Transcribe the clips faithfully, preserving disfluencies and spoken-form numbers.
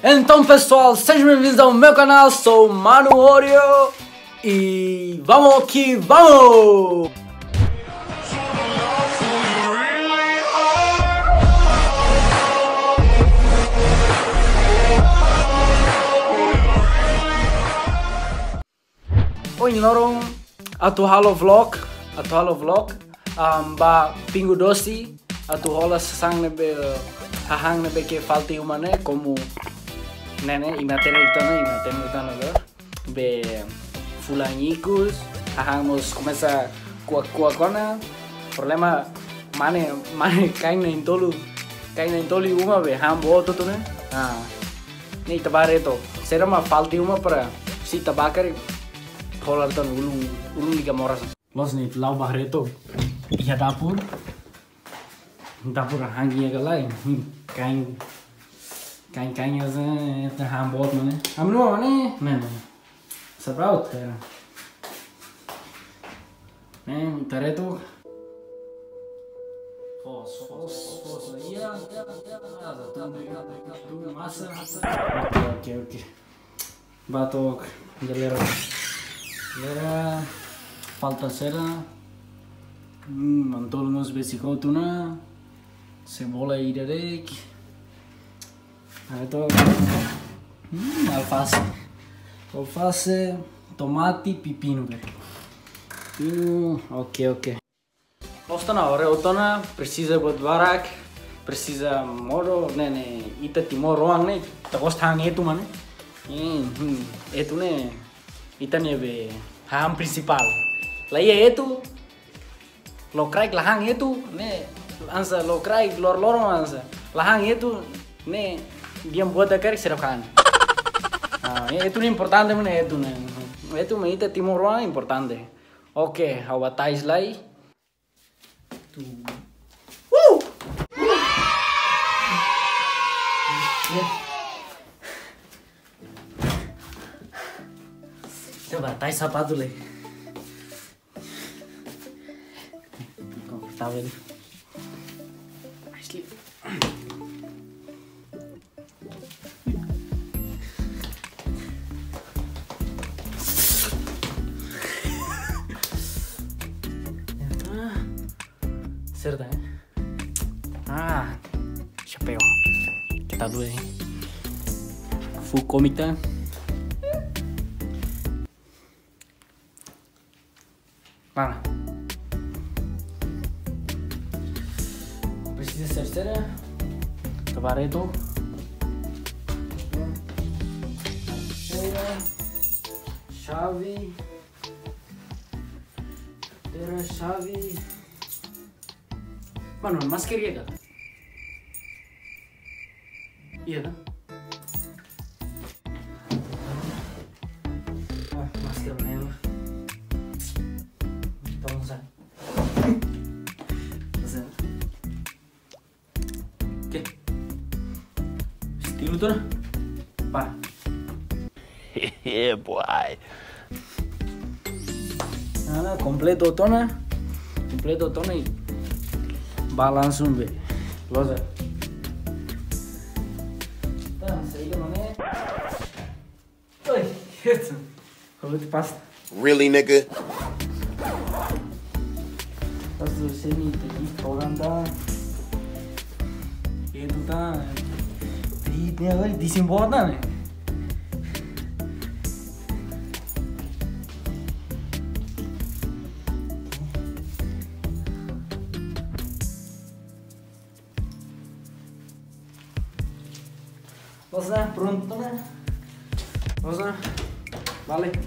Então, pessoal, sejam bem-vindos ao meu canal, sou Mano Orio e vamos que vamos! Ohin loron atu halo vlog, atu halo vlog, am, ba Pingo Doce, atu hola sasán ne'ebé, hahán ne'ebé ke falta iha uma ne'e, komu ne'e ne'e, imi hatene tiha ona, imi hatene tiha ona, be fulan ikus, hahán mós komesa kuak-kuak ona, problema mane, mane kain na'in-tolu, kain na'in-tolu iha uma be, hahán boot hotu ne'e. Ah. Ne'e ita bá haree took. Saida mak falta iha uma para se ita bá karik hola tan ulun, ulun liga moras. Loos ne'e ita la'o bá haree took iha dapur. Dapur hahán iha ka lae. Hmm, kain, kain, kain ya se ita hahán boot mane. Ami-nia uma mane. Ne'e, ne'e. Sabraut ya. Ne'e, ita haree took. Foos, foos, foos. Iya, iya, iya. Asa, tun, tun, masa. Oke, oke, oke. Bá took, jeleira. Jeleira, falta saida. Hmm, manu-tolun mós besik hotu ona. Sebola ida de'it. Haree took. Hmm, alfase. Alfase, tomate, pepinu, be. Pepinu, oke, oke. Loos ona, haree hotu ona, presiza buat barak, presiza modo, ne'e, ne'e, ita timoroan ne'e, ita gosta hahán etu mane. Hmm, hmm, etu ne'e, ita-nia be, hahán prinsipál. La iha etu, lokraik la han etu, ne'e, hanesan lokraik, lor-loron hanesan. La han etu, ne'e, dehan buat ida karik sira han. Ah, etu ne'e importante mane etu ne'e. Etu mak ita timoroan importante. Oke, ha'u bá tais lai. Tu. Coba tais sapatu lai. Konfortavel. Asli. Serta, eh? Ah, chapéu. Kita dulu, eh. Full komik ta. Mana? Presiza ser saida? Tabareto. Era xave. Era xave. Mano, masker ya, kan? Iya, kan? Ah, masker mana? Tolong, Sa. Sa. Oke. Estilu tu, nah. Pá. Yeah, boy. Ah, kompletu hotu ona. Kompletu hotu ona i bá langsung be. Loja. Tá, saida mane. Oi, etu. Kalau itu pas. Really, nigga? Pas tu sini tadi orang ta. Etu ta. Di dia, oi, di simbol ta, né? Loos ona, prontu ona. Loos ona. Balik.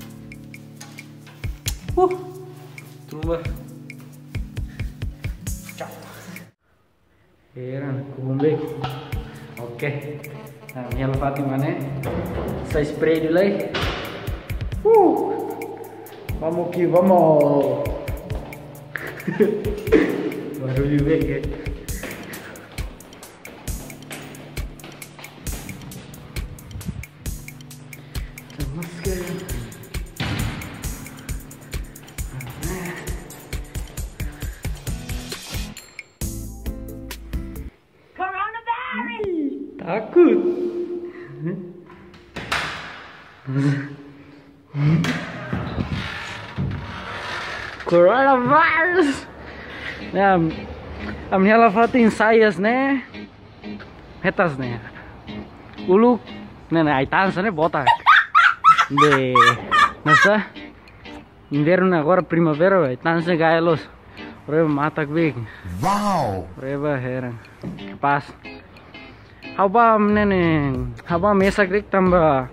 Uh. Trumba. Ciao. Heran, kumbek. Oke. Nah, ini Fatih mana? Saya spray dulu, eh. Uh. Vamos que vamos. Barulho bem, eh. Coronavirus! Takut. Coronavirus. Ya, ami-nia hela fatin saias ne'e. Hetas ne'e. Uluk ne'e, ne'e, ai-tansá ne'e botak. De, nasa? Invernu ne'e agora primavera, ai-tansá ne'e gaya loos. Reba matak big. Wow. Reba heran. Pas. Ha'u bá ne'e, ne'e, ha'u bá mesak de'it tanba,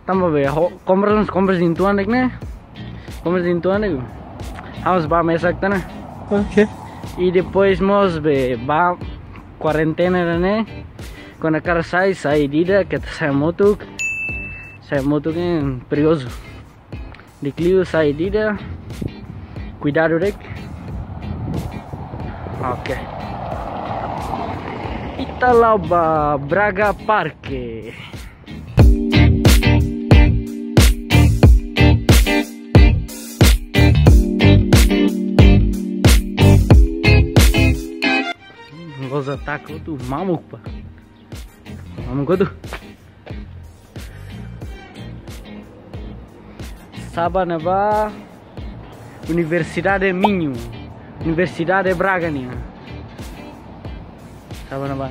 tanba be, ho, kompras, kompras uitoan de'it ne'e. Kompras uitoan de'it. Ha'u mós bá mesak tiha ona. Oke. I depois mós be, bá kuarentena ne'e. Kuandu hakarak sai, sai ida-idak, keta sai hamutuk. Sai hamutuk ne'e perigozu. Di'ak liu sai ida-idak. Kuidadu de'it. Oke. Ita la'o ba Braga Parque. Goza taku tu mamuk pa. Mamuk tu. Sá bá ne'ebá? Universidade Minho. Universidade Braga nian. Sá bá ne'ebá?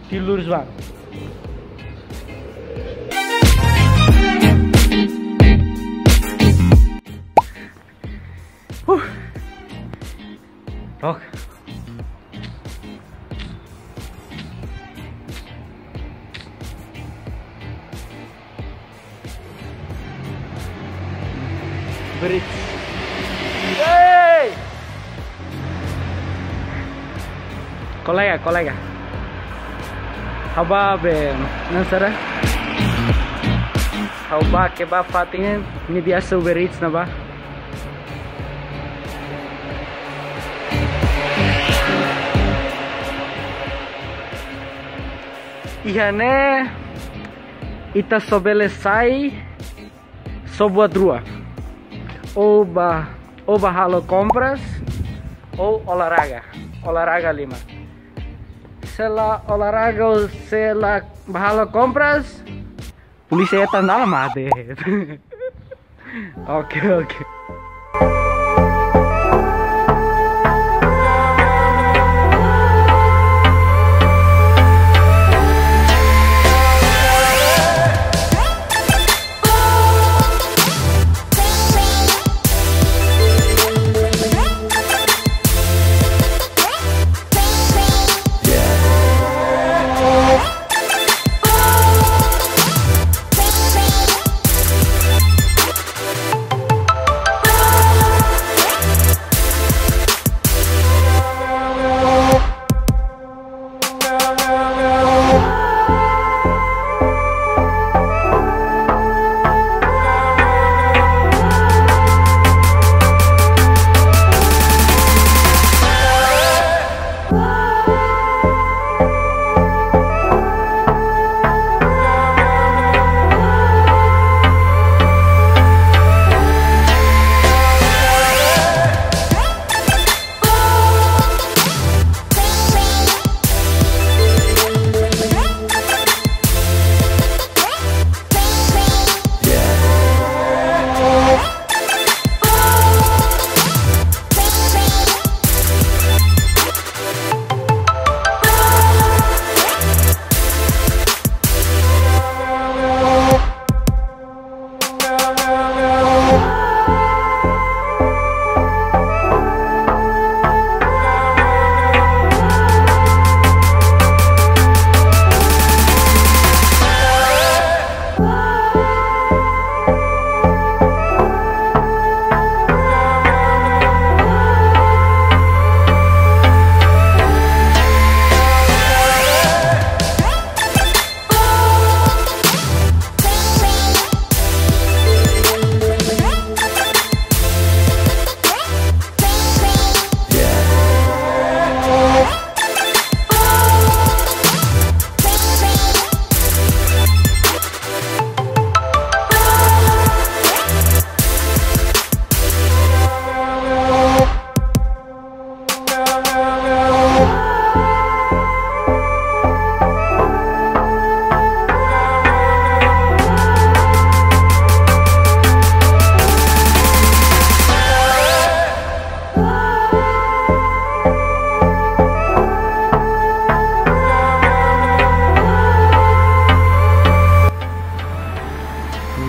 Tilur bá. Uh. Tok. Bridge. Hey! Kolega, kolega. Ha'u bá be, nusara? Ha'u bá ke bá fatin ne'e biasa Uber Eats ne'ebá. Iha ne'e ita só bele sai só buat rua. Ou bá, ou bá halo kompras, ou olahraga. Olahraga liman. Se la olahraga ou se la bá halo kompras, polísia hetan dalan mate. Oke, oke.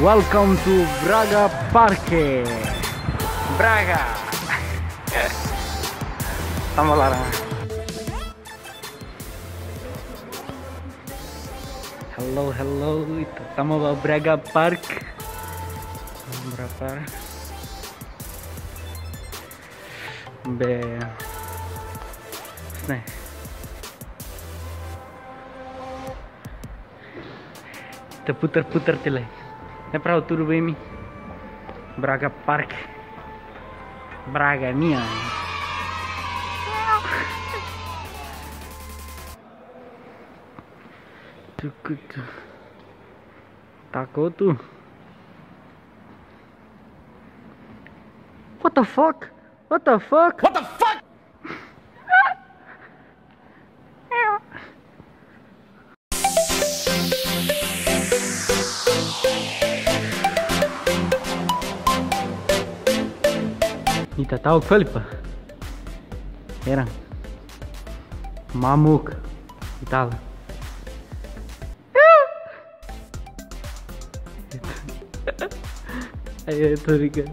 Welcome to Braga Park. Braga. Tama laran. Hello, hello. Ita tama ba Braga Park. Berapa? Be. Nah. Ita putar-putar tiha lai. Ne'e para tudo bem mi. Braga Park. Braga nian. Takut. Takut tuh. What the fuck? What the fuck? What the fuck? Ita ta'uk fali pa. Heran. Mamuk. Ita. Ayo, itu Rika.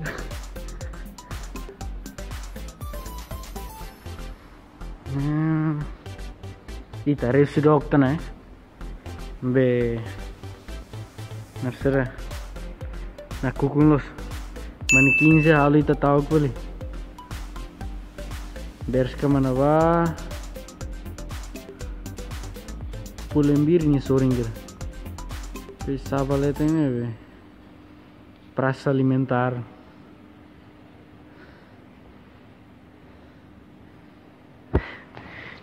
Hmm. Ita review dokter na, eh. Be. Narsera. Nakukun loos. Mani kinze halo ita ta'uk fali. Berska mana ba. Pulembir ni soring kira. Pe saba leten ne'e be. Praça alimentar.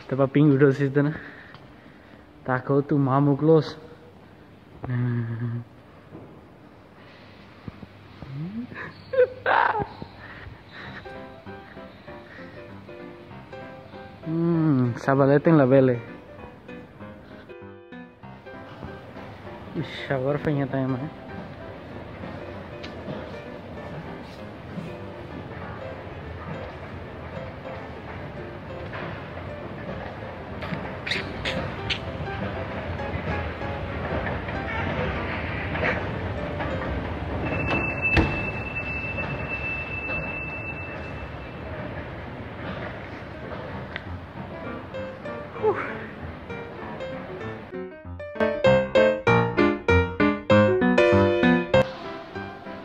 Tapa pingu do sita na. Takut tuh mamuk loos. Hmm, saba leten labele. Ixi, agora foi inventar, mano.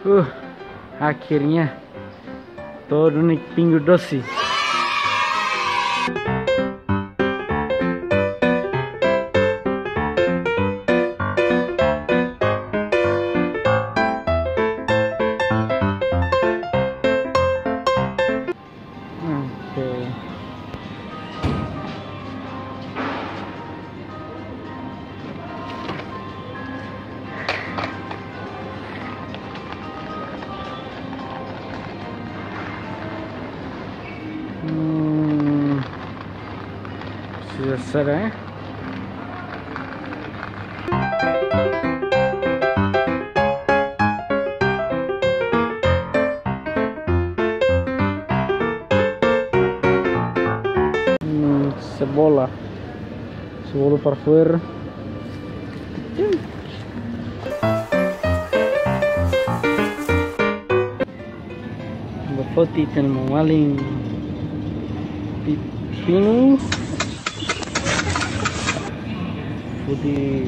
Uh, akhirnya. To'o duni pingu dosi. Oke. Hmm. Sudah selesai, eh? Hmm, sebola. Sebola para fora. Ba foti tenemos malin pepino. Foti.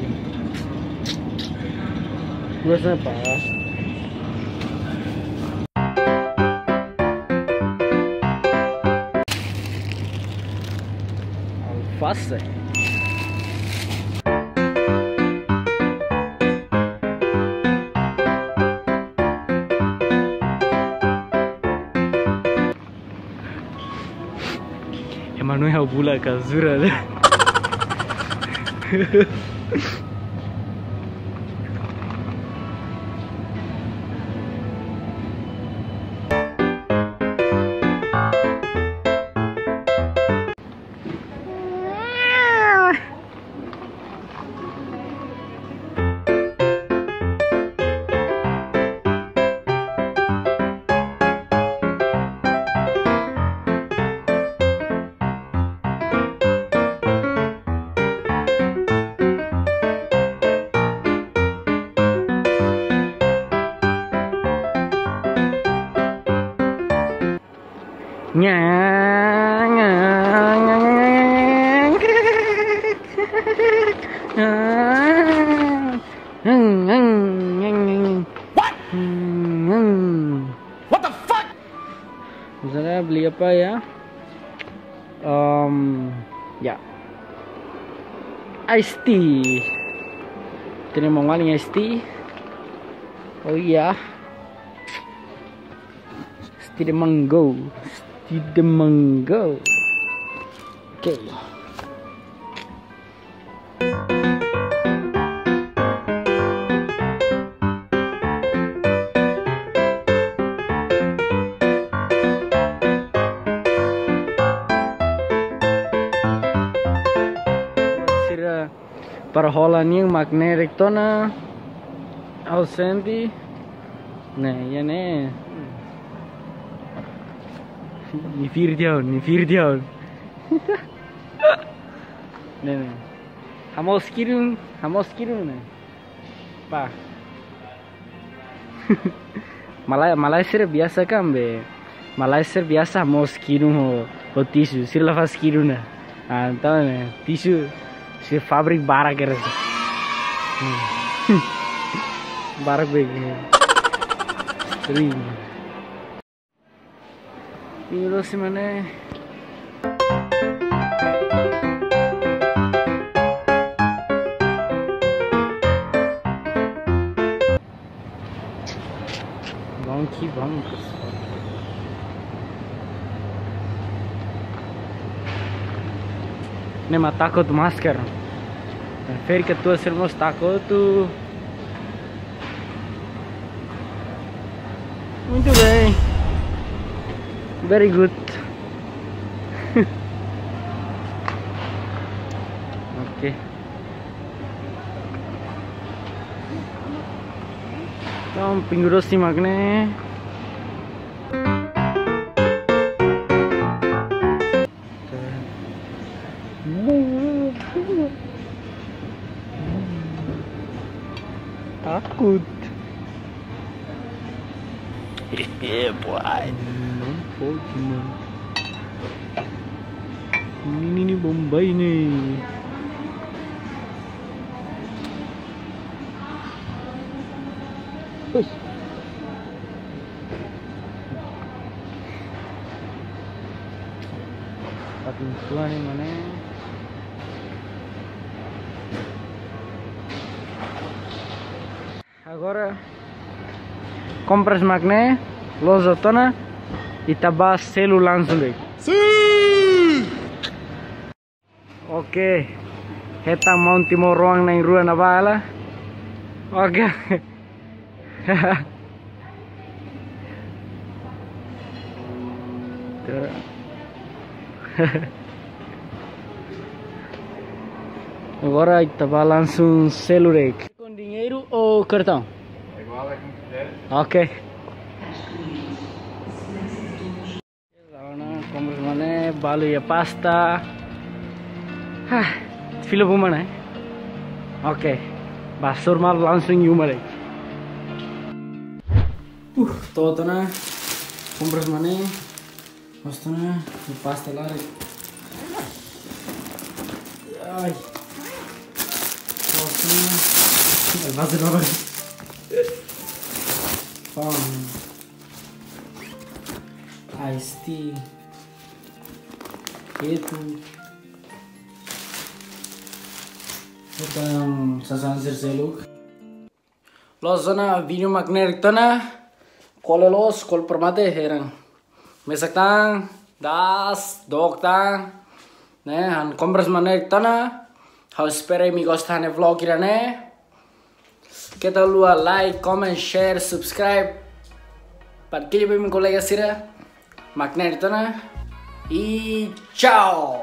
Gua sana pas. Alface. Ema no iha bula ka zura le. What? What the fuck? Misalnya beli apa ya? Em, ya. Iced tea. Terima kasih iced tea. Oh iya. Iced tea de mango. Iced tea de mango. Oke. Sira para hola nian mak ne'e de'it ona. Ausente. Ne'e, iha ne'e. Nia fir diaun, nia fir diaun. Ne'e, ne'e. Hamoos kirun, hamoos kirun ne'e. Pá. Malae, malae sira biasa kan be. Malae sira biasa hamoos kirun ho, ho tisu, sira la faz kirun ona. Ah, entaun, ne'e, tisu, sira fabrik barak era. Hmm. Barak be. Sering. Pingo Doce mana? Bom que bom, pessoal. Ne'e mak takut masker. Prefere ke tu ser mós takut tu. Muito bem. Very good. Oke. Entaun, Pingo Doce mak ne'e. Takut. Yeah, boy. Não pode, mano. Ini, ini, Bombay nih. Ush. Patung tua nih mana? Agora, kompras mak ne'e, loos tiha ona, ita bá selu langsung de'it. Sim! Oke, hetan maun timoroan na'in-rua ne'ebá hela. Oke. Agora ita bá langsung selu de'it. Com dinheiro ou cartão? Igual é com quiser. Ok. Launa, kompras mak ne'e, balu iha pasta. Hah, fila buma ne'e. Oke. Bá hasoru malu langsung iha uma de'it. Uh, to'o tiha ona. Kompras mak ne'e. Mas tiha ona, iha pasta laran. Ai. To'o tiha ona. Ai, pasta laran. Pam. Iced tea. Ketu. Hetan sasán sira seluk. Loos ona, vídeo mak ne'e de'it ona. Kole loos, kole para mate, heran. Mesak tan, das, dook tan. Ne'e, han kompras mak ne'e de'it ona. Ha'u espera imi gosta iha vlog ida-ne'e. Keta haluha like, comment, share, subscribe. Partilla ba imi-nia kolega sira. Mak ne'e de'it ona. I tchau.